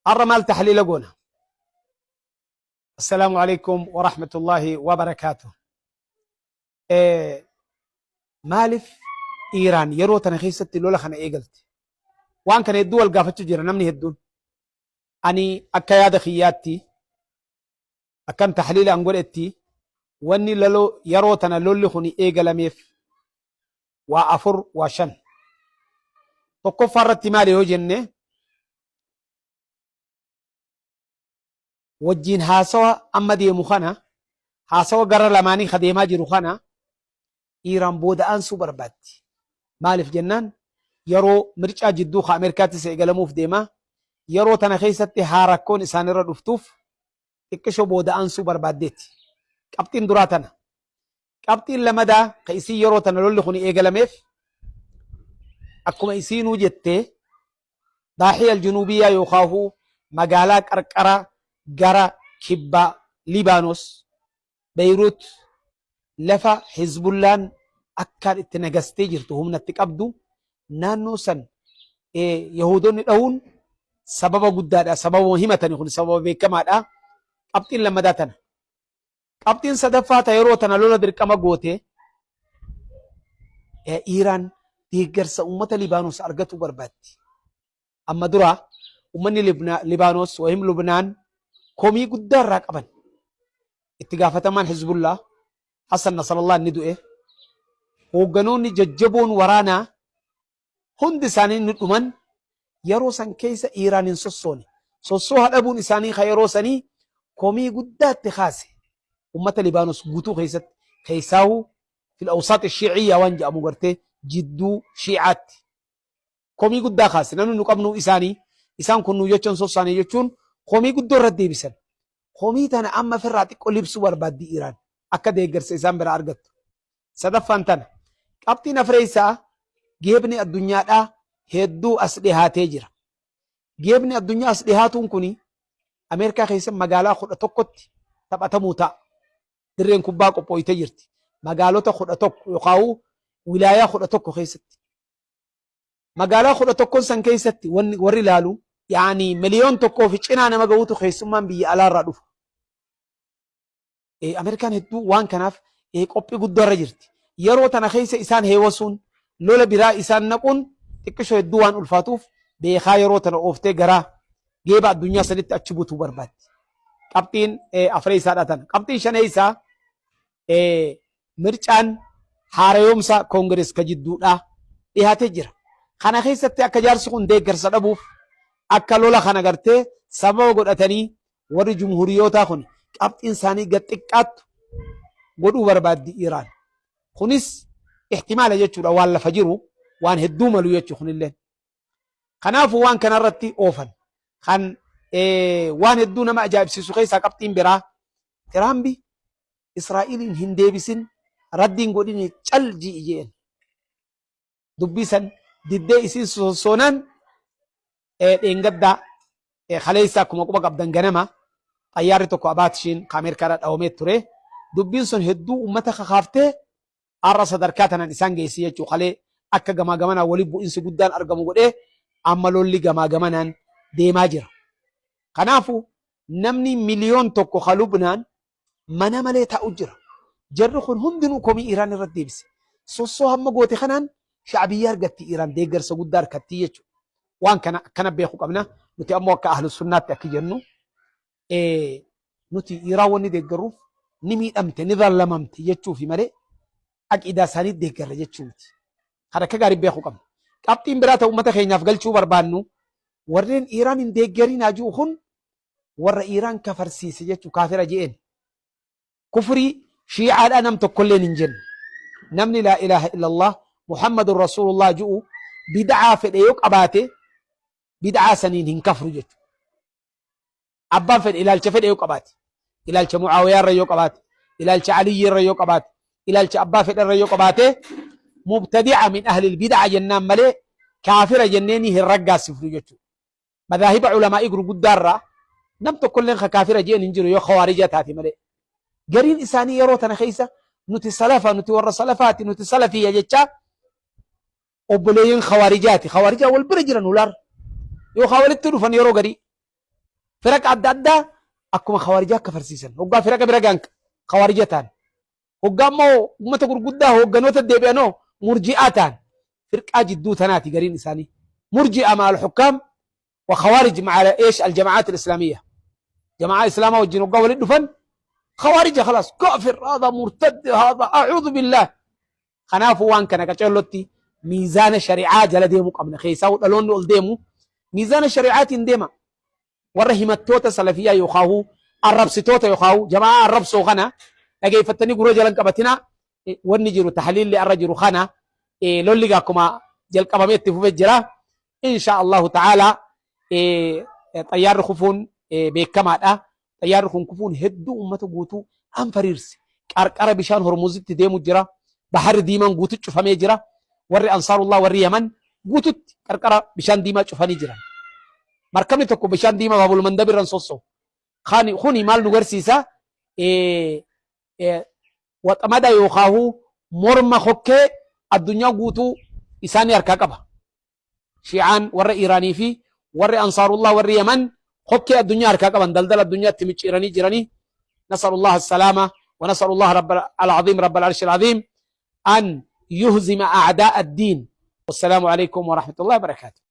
Har'a maal taxliila goona? Assalaamu alaikum wa rahmatullahi wa barakaatuh. Maaliif Iiraan yeroo tana keessatti lola kana eegalte? Waan kana hedduu wal gaafachuu jira namni hedduun. Ani akka yaada kiyyaatti akkan taxliila an godhetti wanni laloo yeroo tana lolli kun eegalameef waa afur waa shan. Tokkoffaa irratti maali yoo jenne, wajjiin haasawa amma deemu kana, haasawa gara lamaanii ka deemaa jiru kana Iiraan booda aansuu barbaaddi. Maaliif jennaan, yeroo mircaa jidduu ka Ameerikaattis eegalamuuf deema. Yeroo tana keessatti haa rakkoon isaanirra dhuftuuf xiqqisho booda aansuu barbaaddeeti. Qabxiin duraa tana. Qabxiin lamadaa ka isiin yeroo tana lolli kun eegalameef, akkuma isiinuu jettee, Daahiya Aljunuubiyyaa yookaahuu magaalaa qarqara gara kibba Liibaanos Beeyruut, lafa Hizbullaan akkaan itti nagastee jirtu, humna itti qabdu, naannoo san Yahuudonni dhahuun sababa guddaadha. Sababuma himatani kun sababa beekamaadha. Qabxiin lammadaa tana. Qabxiin sadaffaa ta yeroo tana lola dirqama goote, Iiraan deeggarsa uummata Libaanos argatuu barbaaddi. Amma dura uummanni Libaanos wahim Lubnaan komii guddaa irraa qaban. Itti gaafatamaan Hizbullaa Hassan Nasrallah ni du'e. Hoogganoonni jajjaboon waraanaa hundi isaanii ni dhuman. Yeroo san keessa Iiraan hin sossoone. Sossooha dhabuun isaanii ka yeroo sanii komii guddaa itti kaase. Uummata Libaanos guutuu keessatti, keessaahu fil awsaat shiiciyyaa waan jedhamu gartee jidduu shiicaatti komii guddaa kaase. Namni nu qabnu isaanii, isaan kun nu jecha hin sossaane jechuun komii guddoo irratti deebisan. Komii tana amma ofirraa xiqqoo libsuu barbaaddi Iiraan, akka deeggarsa isaan biraa argattu. Sadaffaan tana. Qabxiin afreessaa, geebni addunyaadhaa hedduu as dhihaatee jira. Geebni addunyaa as dhihaatuun kuni Ameerikaa keessa magaalaa 11tti taphatamuu ta'a. Dirreen kubbaa qophooytee jirti. Magaalota 11 yookaan wilaayaa 11 keessatti. Magaalaa 11n san keessatti wanni warri ilaalu yaani 1,000,000 fi cinaa nama gahuutu keessummaan biyya alaarraa dhufa. Ameerikaan hedduu waan kanaaf qophii guddoo irra jirti. Yeroo tana keessa isaan heewasuun, lola biraa isaan naquun xiqqishoo hedduu waan ulfaatuuf, beekaa yeroo tana ooftee gara geeba addunyaa sanitti achi butuu barbaaddi. Qabxiin afreessaadha tana. Qabxiin shaneessaa, mircaan haarayoomsa koongirees ka jidduudhaa dhiyaatee jira. Kana keessatti akka jaarsi kun deeggarsa dhabuuf, akka lola kana gartee sababa godhatanii warri jumhuriyootaa kun qabxiin isaanii gad xiqqaattu godhuu barbaaddi Iiraan. Kunis ihtimaala jechuudha, waan lafa jiru, waan hedduu malu jechuu kunilleen. Kanaafuu waan kanarratti oofan. Kan waan hedduu nama ajaa'ibsiisu keessaa qabxiin biraa, Tiraambi Israa'eliin hin deebisin, raddiin godhini, cal ji'i jeen. Dubbii san diddee isiin sossoonaan, dheengaddaa kaleessa akkuma quba qabdan ganama xayyaarri tokko Abaatishiin ka Ameerikaadhaa dhawamee ture. Dubbiin sun hedduu uummata kakaaftee har'a sadarkaa tanaan isaan geessi jechuu, kalee akka gamaa gamanaan wali bu'insi guddaan argamu godhee amma lolli gamaa gamanaan deemaa jira. Kanaafuu namni 1,000,000 ka Lubnaan mana malee taa'u jira. Jarri kun hundinuu komii Iiraan irratti deebise. Sossoo hamma goote kanaan sha'biyyaa argatti Iiraan, deeggarsa guddaa argatti jechuudha. Waan kana akkana beekuu qabna. Nuti ammoo akka ahlu sunnaatti akki jennu, nuti Iiraan wanni deeggarruuf ni miidhamte, ni zallamamte jechuufi malee aqiidaa isaanii deeggarra jechuu miti. Kan akka gaarii beekuu qabna. Qabxiin biraa ta'u uummata keenyaaf galchuu barbaannu, warreen Iiraan hin deeggariin jiru kun warra Iiraan kafarsiise jechuu, kaafira je'een. Kufrii shiicaadhaa nam tokkolleen hin jenne. Namni laa ilaaha illallah Muhammadun Rasuulullah ji'u bid'aa fedhe yoo qabaate bid'aa saniin hin kafru jechuudha. Abbaan fedhe ilaalcha fedhe yoo qabaate, ilaalcha Mucaawiyaa irra yoo qabaate, ilaalcha Aliyyi irra yoo qabaate, ilaalcha abbaa fedhe irra yoo qabaate, mubtadi'a min ahlil bid'a jennaan malee kaafira jenneeni hin raggaasifnu jechuudha. Madaahiba ulamaa'ii gurguddaa irraa nam tokkolleen ka kaafira jeen hin jiru yoo khawaarijaa taate malee. Gariin isaanii yeroo tana keessa nuti salafa, nuti warra salafaati, nuti salafiyya jechaa obboleeyyiin khawaarijaati. Khawaarijaa wal bira jiran ulaar yookaan walitti dhufan yeroo garii. Firaqa adda addaa akkuma khawaarijaa kafarsiisan. Hoggaa firaqa bira gaan khawaarija ta'an. Hoggaa immoo ummata gurguddaa hoogganoota deebi'anoo murji'aa ta'an. Firqaa jidduu tanaati gariin isaanii. Murji'a ma'a al-hukkaam wa khawaarij ma'a eesh al-jama'aat al-islaamiyya. Jama'aa islaamaa wajjin hoggaa walitti dhufan khawaarija khalaas kaafir haadha murtad haadha a'uudhu billaah. Kanaafuu waan kana qaceellotti miizaana shari'aa jala deemuu qabna. Keessaa dhaloonni ol deemu miizaana shari'aatiin deema. Warra himattoota salafiyyaa yookaahuu arrabsitoota yookaahuu jama'aa arrabsoo kana dhageeffattanii gurra jalan qabatinaa. Wanni jiru tahliilli arra jiru kana lolli akkuma jalqabamee itti fufee jira. Insha Allahu ta'ala xayyaarri kufuun beekamaadha. Xayyaarri kun kufuun hedduu uummata guutuu anfariirse. Qarqara bishaan Hormuzitti deemu jira. Baharri diimaan guutuu cufamee jira. Warri Ansaarullah warri Yaman guututti qarqara bishaan diimaa cufanii jiran. Markabni tokko bishaan diimaa Baabul Mandab irra hin sosso'u. Kuni maal nu garsiisa? Waxamada yookaahuu morma kokkee addunyaa guutuu isaanii harkaa qaba. Shi'aan warra Iiraanii fi warri Ansaarullah warri Yaman kokkee addunyaa harkaa qaban daldala addunyaatti micciiranii jiranii. Nasalullah assalaama wa nasalullah rabb al-azim rabb al-arsh al-azim an yuhzima a'daa ad-diin. Wassalaamu alaikum wa rahmatullahi wa barakatuh.